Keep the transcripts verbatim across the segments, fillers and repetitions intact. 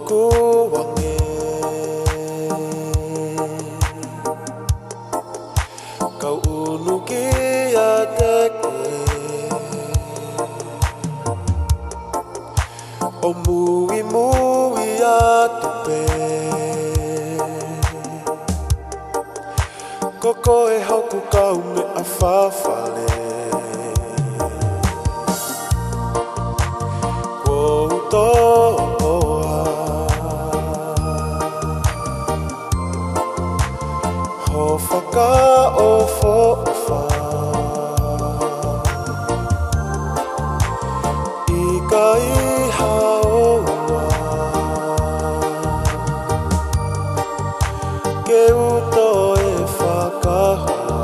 Kuo ange kau ʻunu kiate koe, ʻo muimui atu pē. Ko koe hoku kaumeʻa fafale. Kuo u toʻoa ho fakaʻofoʻofa. ʻIkai haʻo ua ke u toe fakahoa.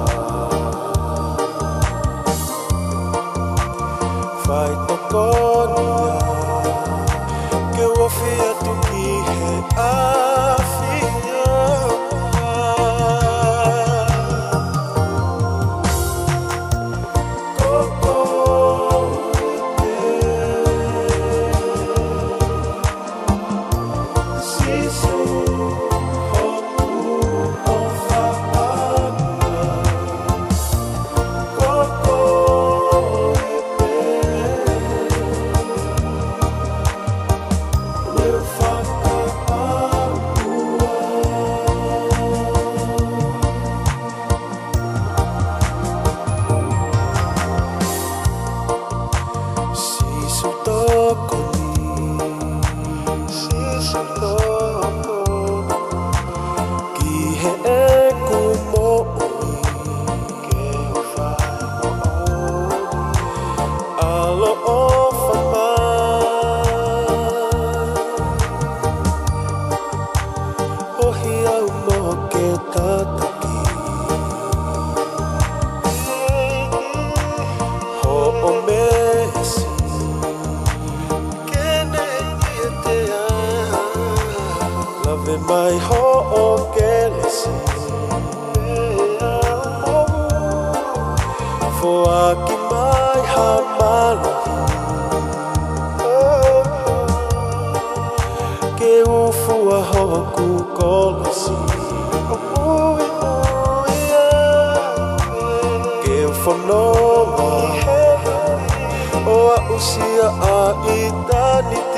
Faitokoni ia ke u ofi atu ki he ʻafioʻanga. Ko koe pē, Sīsū, hoku ʻofaʻanga. Ko koe pē, leu fakaʻauha. Sīsū, tokoni, Sīsū, tokoni ki heʻeku moʻui, ke u fai moʻoni ʻaloʻofa mai. ʻOhake au mo ke tataki hoʻo meesi, ke ne kiate au. Lave mai hoʻo kelesi, foaki mai ha mālohi ke u fua hoku kolosi. Ke u fononga ʻo aʻusia ʻa ʻitāniti.